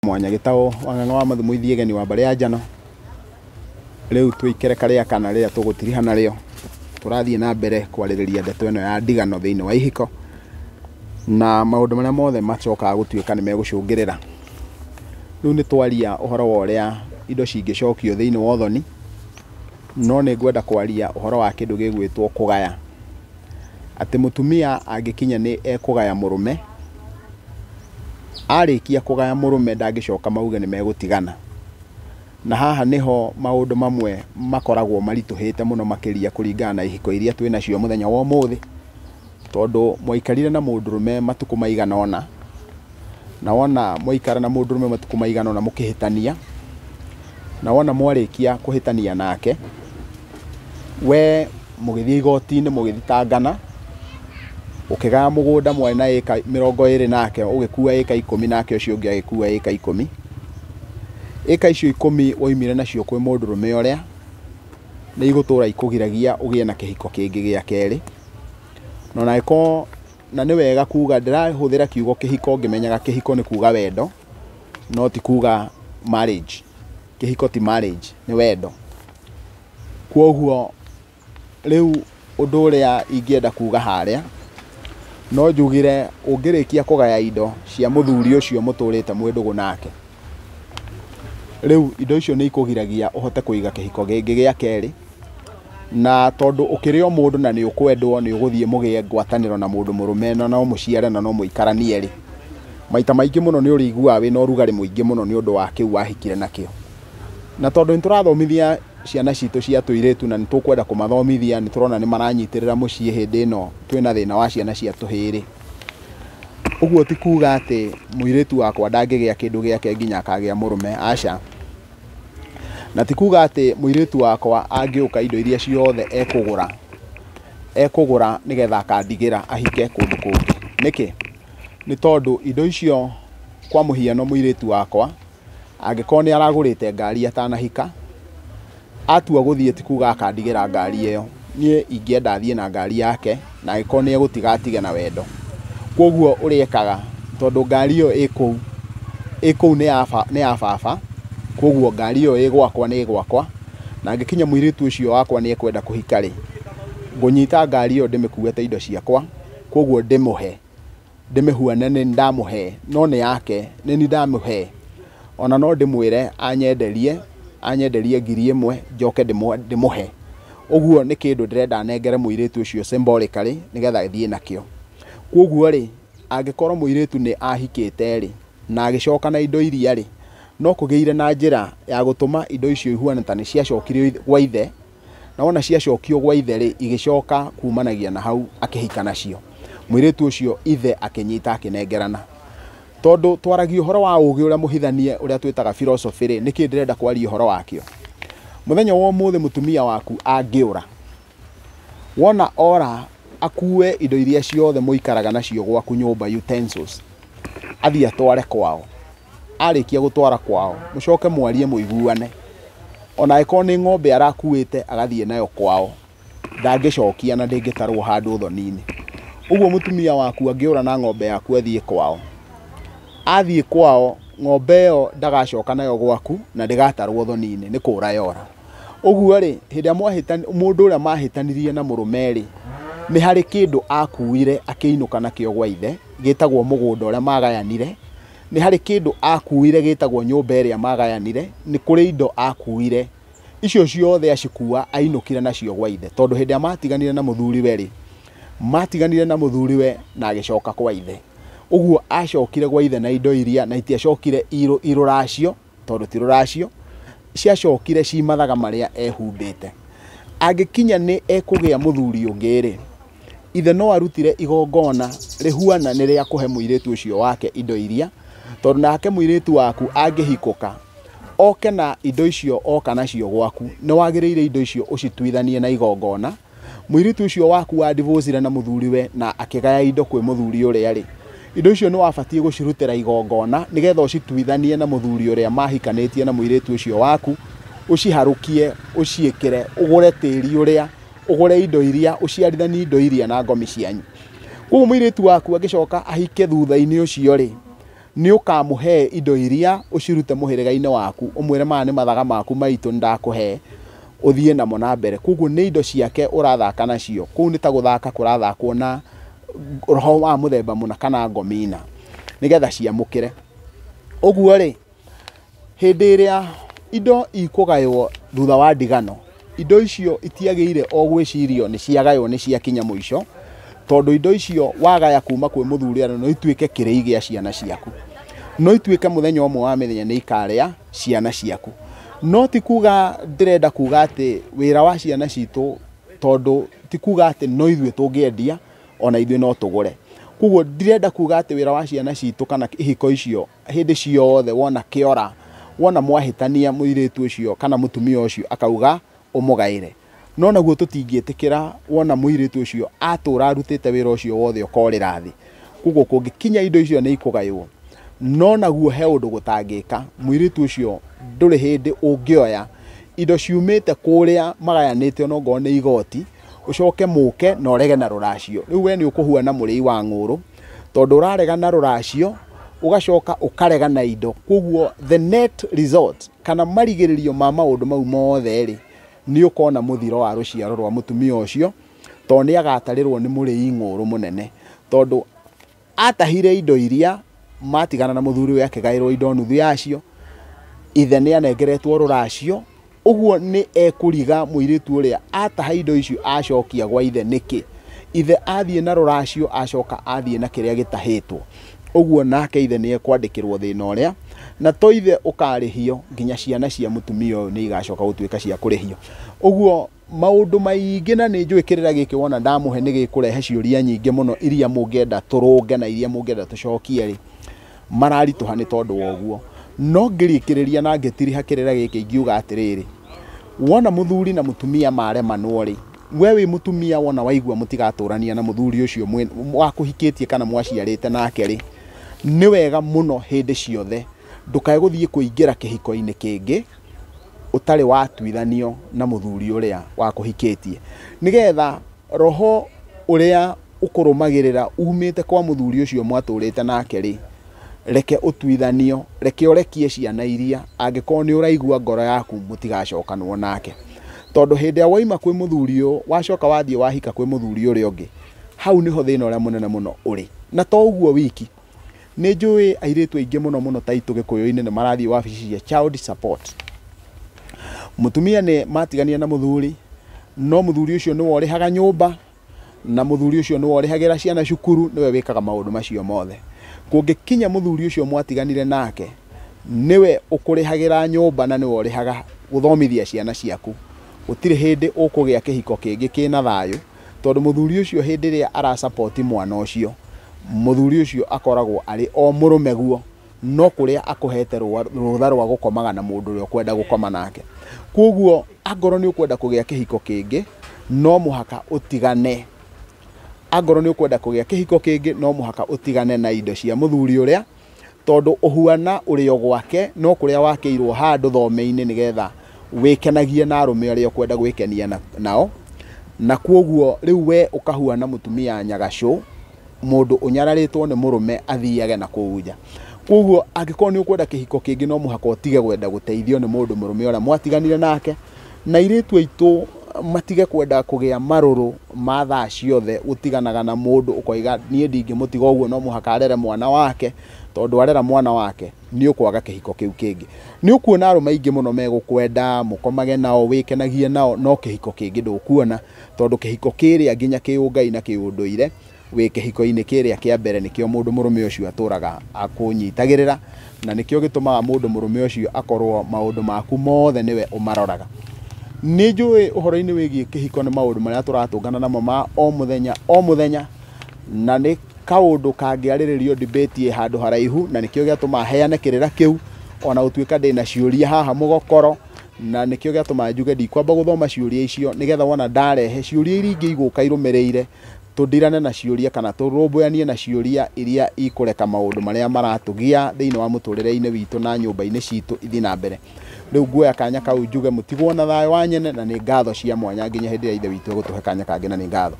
Mwanya gĩtagwo Wang'ang'a wa Mathumo ithiĩ wa mbarĩ ya Njano. Rĩu tũikere karĩa kana rĩrĩa tũgũtiriha narĩo, tũrathiĩ na mbere kwarĩrĩria ndeto ĩno ya ndigano thĩinĩ wa ihiko na maũndũ marĩa mothe macokaga gũtuĩka nĩ megũcũngĩrĩra. Rĩu nĩ twaria ũhoro wa ũrĩa indo cingĩcokio thĩinĩ wa ũthoni, no nĩ ngwenda kwaria ũhoro wa kĩndũ gĩgwĩtwo kũgaya. Atĩ mũtumia angĩkinya nĩ ekũgaya mũrũme, arĩkia kũgaya mũrũme ndangĩcoka mauge nĩ megũtigana. Na haha nĩho maũndũ mamwe makoragwo maritũhĩte mũno makĩria kũringana na ihiko iria twĩ nacio mũthenya wa ũmũthĩ, tondũ mwaikarire na mũndũrũme matukũ maigana ũna, na wona mwaikara na mũndũrũme matukũ maigana ũna mũkĩhĩtania, na wona mwarĩkia kũhĩtania nake, we mũgĩthiĩ igoti-inĩ mũgĩthitangana, ũkĩgaya mũgũnda mwarĩ na ĩka 20 nake, ũgĩkua ĩka 10 nake ũcio ũngĩ agĩkua ĩka 10. Ĩka icio 10 waumire nacio kwĩ mũndũrũme ũrĩa, nĩ igũtũra ikũgiragia ũgĩe na kĩhiko kĩngĩ gĩa kerĩ. Na ona angĩkorwo, na nĩ wega kuga, ndĩrahũthĩra kiugo kĩhiko ngĩmenyaga kĩhiko nĩ kuga wendo, no ti kuga marriage. Kĩhiko ti marriage, nĩ wendo. Kwoguo rĩu ũndũ ũrĩa ingĩenda kuga harĩa, no njugire ũngĩrĩkia kũgaya indo cia mũthuri ũcio mũtũrĩte mwĩ ndũgũ nake, rĩu indo icio nĩ ikũgiragia ũhote kũiga kĩhiko kĩngĩ gĩa kerĩ. Na tondũ ũkĩrĩ o mũndũ na nĩ ũkwendwo, nĩ ũgũthiĩ mũgĩe ngwatanĩro na mũndũ mũrũme, na no mũciare na no mũikaranie rĩ, maita maingĩ mũno nĩ ũrĩiguaga wĩna ũrugarĩ mũingĩ mũno nĩ ũndũ wa kĩu wahikire nakĩo. Na tondũ nĩ tũrathomithia ciana citũ cia tũirĩtu na nĩ tũkwenda kũmathomithia, nĩ tũrona nĩ maranyitĩrĩra mũciĩ hĩndĩ ĩno twĩna thĩna wa ciana cia tũhĩĩ. Ũguo ti kuga atĩ mũirĩtu wakwa ndangĩgĩa kĩndũ gĩake nginya akagĩa mũrũme, aca. Na ti kuga atĩ mũirĩtu wakwa angĩũka indo iria ciothe ekũgũra, ekũgũra nĩgetha akandigĩra ahike kũndũ kũngĩ. Nĩkĩ? Nĩ tondũ indo icio, kwa mũhiano mũirĩtu wakwa angĩkorwo nĩ aragũrĩte ngari atanahika, atua gũthiĩ ti kuga akandigĩra ngari ĩyo. Niĩ ingĩenda athiĩ na ngari yake, na angĩkorwo nĩ egũtiga atige na wendo. Kwoguo ũrĩa ekaga, tondũ ngari ĩyo ĩ kũu, ĩ kũu nĩ ya baba, kwoguo ngari ĩyo ĩ gwakwa nĩ gwakwa, na angĩkinya mũirĩtu ũcio wakwa nĩ ekwenda kũhika rĩ, ngũnyita ngari ĩyo ndĩmĩkue ta indo ciakwa, kwoguo ndĩmũhe, ndĩmĩhuane nĩ ndamũhe, no nĩ yake, nĩ niĩ ndamũhe. Ona no ndĩmwĩre anyenderie, anyenderie 1000 njoke ndĩmũhe. Ũguo nĩ kĩndũ ndĩrenda nengere mũirĩtu ũcio symbolically nĩgetha athiĩ nakĩo. Kwoguo rĩ, angĩkorwo mũirĩtu nĩ ahikĩte rĩ, na agĩcoka na indo iria rĩ, no kũgĩire na njĩra ya gũtũma indo icio ihuane ta nĩ ciacokirio gwa ithe, na wona ciacokio gwa ithe rĩ, igĩcoka kumanagia na hau akĩhika nacio. Mũirĩtu ũcio ithe akĩnyita akĩnengerana. Tondũ twaragia ũhoro wa ũgĩ ũrĩa mũhithanie, ũrĩa twĩtaga philosophy rĩ, nĩkĩ ndĩrenda kwaria ũhoro wakĩo? Mũthenya wa ũmũthĩ mũtumia waku angĩũra, wona ora akue indo iria ciothe mũikaraga nacio gwaku nyũmba, utensils, athiĩ atware kwao. Arĩkia gũtwara kwao, mũcoke mwarie mũiguane. Ona angĩkorwo nĩ ng'ombe arakuĩte agathiĩ nayo kwao, ndangĩcokia na ndĩngĩtarwo handũ thoni-inĩ. Ũguo mũtumia waku angĩũra na ng'ombe yaku athiĩ kwao, athiĩ kwao ng'ombe ĩyo ndagacoka nayo gwaku na ndĩgatarwo thoni-inĩ, nĩ kũra yora. Ũguo rĩ, hĩndĩ ĩrĩa mũndũ ũrĩa mahĩtanirie na mũrũme rĩ, nĩ harĩ kĩndũ akuire akĩinũka nakĩo gwa ithe, gĩtagwo mũgũnda ũrĩa magayanire, nĩ harĩ kĩndũ akuire gĩtagwo nyũmba ĩrĩa magayanire, nĩ kũrĩ indo akuire. Icio ciothe acikua ainũkire nacio gwa ithe, tondũ hĩndĩ ĩrĩa matiganire na mũthuriwe rĩ, matiganire na mũthuriwe na agĩcoka kwa ithe. Ũguo acokire gwa ithe na indo iria, na itiacokire irũracio, tondũ ti rũracio, ciacokire ci mathaga marĩa ehumbĩte. Angĩkinya nĩ ekũgĩa mũthuri ũngĩ rĩ, ithe no arutire igongona rĩhuana nĩ rĩa kũhe mũirĩtu ũcio wake indo iria, tondũ nake mũirĩtu waku angĩhikũka oke na indo icio oka nacio gwaku, nĩ wagĩrĩire indo icio ũcituithanie na igongona. Mũirĩtu ũcio waku wa divorce na mũthuriwe na akĩgaya indo kwĩ mũthuri ũrĩa rĩ, indo icio nĩ wabatiĩ gũcirutĩra igongona nĩgetha ũcituithanie na mũthuri ũrĩa mahikanĩtie na mũirĩtu ũcio waku, ũciharũkie, ũciĩkĩre, ũgũre tĩri ũrĩa, ũgũre indo iria, ũciarithanie indo iria na ngomi cianyu. Koguo mũirĩtu waku angĩcoka ahike thutha-inĩ ũcio rĩ, Nĩ ũkamũhe indo iria ũcirute mũhĩrĩga-inĩ waku, ũmwĩre maya nĩ mathaga maku maitũ nĩndakũhe, ũthiĩ namo na mbere. Koguo nĩ indo ciake ũrathaka nacio. Kũu nĩ ta gũthaka kũrathakwo na roho wa mũthemba mũna kana ngomina, nĩgetha ciamũkĩre. Ũguo rĩ, hĩndĩ ĩrĩa indo ikũgaywo thutha wa ndigano, indo icio itiagĩrĩire o gwĩcirio nĩ ciagaywo nĩ ciakinya mũico, tondũ indo icio wagaya kuma kwĩ mũthuri ũrĩa no ituĩke kĩrĩi gĩa ciana ciaku. No ituĩke mũthenya ũmwe wa mĩthenya nĩ ikarĩa ciana ciaku. No ti kuga ndĩrenda kuga atĩ wĩra wa ciana citũ, tondũ ti kuga atĩ no ithuĩ tũngĩendia, ona ithuĩ no tũgũre. Koguo ndirenda kuga atĩ wĩra wa ciana citũ kana ihiko icio hĩndĩ ciothe wona kĩora, wona mwahĩtania mũirĩtu ũcio kana mũtumia ũcio akauga ũmũgaĩre. No naguo tũtingĩtĩkĩra wona mũirĩtu ũcio atũra arutĩte wĩra ũcio wothe ũkorĩra thĩ. Koguo kũngĩkinya indo icio nĩ ikũgaywo, no naguo he ũndũ gũtangĩka. Mũirĩtu ũcio ndũrĩ hĩndĩ ũngĩoya indo ciumĩte kũrĩa magayanĩte onokorwo nĩ igoti, ũcoke mũke na ũrege na rũracio. Rĩu we nĩ ũkũhuana mũrĩi wa ng'ũrũ, tondũ ũrarega na rũracio, ũgacoka ũkarega na indo. Koguo the net result kana marigĩrĩrio ma maũndũ mau mothe rĩ, nĩ ũkona mũthiro wa rũciaro rwa mũtumia ũcio, tondũ nĩ agatarĩrwo nĩ mũrĩi ng'ũrũ mũnene. Tondũ atahire indo iria matigana na mũthuri we akĩgaĩrwo indo nuthu yacio, ithe nĩ anengeretwo rũracio, ũguo nĩ ekũriga mũirĩtu ũrĩa ataha indo icio acokia gwa ithe nĩkĩ. Ithe athiĩ na rũracio, acoka athiĩ na kĩrĩa gĩtahĩtwo. Ũguo nake ithe nĩ ekwandĩkĩrwo thĩna ũrĩa, na to ithe ũkarĩhio, nginya ciana cia mũtumia ũyũ nĩ igacoka gũtuĩka cia kũrĩhio. Ũguo maũndũ maingĩ, na nĩ njũĩ kĩrĩra gĩkĩ wona ndamũhe nĩ gĩkũrehe ciũria nyingĩ mũno iria mũngĩenda tũrũnge na iria mũngĩenda tũcokie rĩ, mararitũha nĩ tondũ wa ũguo. No ngĩrĩkĩrĩria na ngĩtiriha kĩrĩra gĩkĩ ingiuga atĩrĩrĩ, wona mũthuri na mũtumia maremanwo rĩ, we wĩ mũtumia wona waigua mũtigatũrania na mũthuri ũcio wakũhikĩtie kana mwaciarĩte nake rĩ, nĩ wega mũno hĩndĩ ciothe ndũkae gũthiĩ kũingĩra kĩhiko-inĩ kĩngĩ ũtarĩ watuithanio na mũthuri ũrĩa wakũhikĩtie, nĩgetha roho ũrĩa ũkũrũmagĩrĩra umĩte kwa mũthuri ũcio mwatũrĩte nake rĩ, reke ũtuithanio, reke ũrekie ciana iria angĩkorwo nĩ ũraigua ngoro yaku mũtigacokanwo nake. Tondũ hĩndĩ ĩrĩa waima kwĩ mũthuri ũyũ, wacoka wathiĩ wahika kwĩ mũthuri ũrĩa ũngĩ, hau nĩho thĩna ũrĩa mũnene mũno ũrĩ. Na to ũguo wiki, nĩ njũĩ airĩtu aingĩ mũno mũno ta itũ Gĩkũyũ-inĩ nĩ marathiĩ wabici cia child support. Mũtumia nĩ matigania na mũthuri, no mũthuri ũcio nĩwe ũrĩhaga nyũmba, na mũthuri ũcio nĩwe ũrĩhagĩra ciana cukuru, nĩwe wĩkaga maũndũ macio mothe. Kũngĩkinya mũthuri ũcio mwatiganire nake, nĩwe ũkũrĩhagĩra nyũmba na nĩwe ũrĩhaga gũthomithia ciana ciaku, gũtirĩ hĩndĩ ũkũgĩa kĩhiko kĩngĩ kĩna thayũ, tondũ mũthuri ũcio hĩndĩ ĩrĩa arasapoti mwana ũcio, mũthuri ũcio akoragwo arĩ o mũrũme guo, no kũrĩa akũhete rũtha rwa gũkomaga na mũndũ ũrĩa ũkwenda gũkoma nake. Koguo angorwo nĩ ũkwenda kũgĩa kĩhiko kĩngĩ, no mũhaka ũtigane. Angorwo nĩ ũkwenda kũgĩa kĩhiko kĩngĩ, no mũhaka ũtigane na indo cia mũthuri ũrĩa, tondũ ũhuana ũrĩ o gwake, no kũrĩa wakĩirwo handũ thome-inĩ nĩgetha wĩkenagie na arũme arĩa ũkwenda gwĩkenia nao. Na koguo rĩu we ũkahuana mũtumia nyagacũ, mũndũ ũnyararĩtwo nĩ mũrũme athiage na kũu nja. Koguo angĩkorwo nĩ ũkwenda kĩhiko kĩngĩ, no mũhaka ũtige kwenda gũteithio nĩ mũndũ mũrũme ũrĩa mwatiganire nake. Na airĩtu aitũ matige kwenda kũgĩa marũrũ ma thaa ciothe gũtiganaga na mũndũ ũkoiga niĩ ndingĩmũtiga ũguo, no mũhaka arere mwana wake, tondũ arera mwana wake nĩ ũkwaga kĩhiko kĩu kĩngĩ. Nĩ ũkuona arũme aingĩ mũno megũkwenda, mũkomage nao, wĩkenagie nao, no kĩhiko kĩngĩ ndũkuona, tondũ kĩhiko kĩrĩa nginya kĩũngai na kĩũndũire wĩ kĩhiko-inĩ kĩrĩa kĩa mbere nĩkĩo mũndũ mũrũme ũcio atũraga akũnyitagĩrĩra, na nĩkĩo gĩtũmaga mũndũ mũrũme ũcio akorwo maũndũ maku mothe nĩwe ũmaroraga. Nĩ njũĩ ũhoro-inĩ wĩgiĩ kĩhiko nĩ maũndũ marĩa tũratũngana namo ma o mũthenya o mũthenya, na nĩ kaũndũ kangĩarĩrĩrio debate handũ haraihu, na nĩkĩo gĩatũma heane kĩrĩra kĩu, ona gũtuĩka ndĩna ciũria haha mũgokoro, na nĩkĩo gĩatũma njuge ndikwamba gũthoma ciũria icio, nĩgetha wona ndarehe ciũria iria ingĩ igũka irũmĩrĩire, tũndirane na ciũria kana tũrũmbũyanie na ciũria iria ikũreka maũndũ marĩa maratũgia thĩinĩ wa mũtũrĩre-inĩ witũ na nyũmba-inĩ citũ ithiĩ na mbere. Rĩu nguoya kanya kau njuge mũtigwo na thayũ wa nyene, na nĩ ngatho cia mwanya nginya hĩndĩ ĩrĩa Ithe witũ egũtũhe kanya kangĩ, na nĩ ngatho.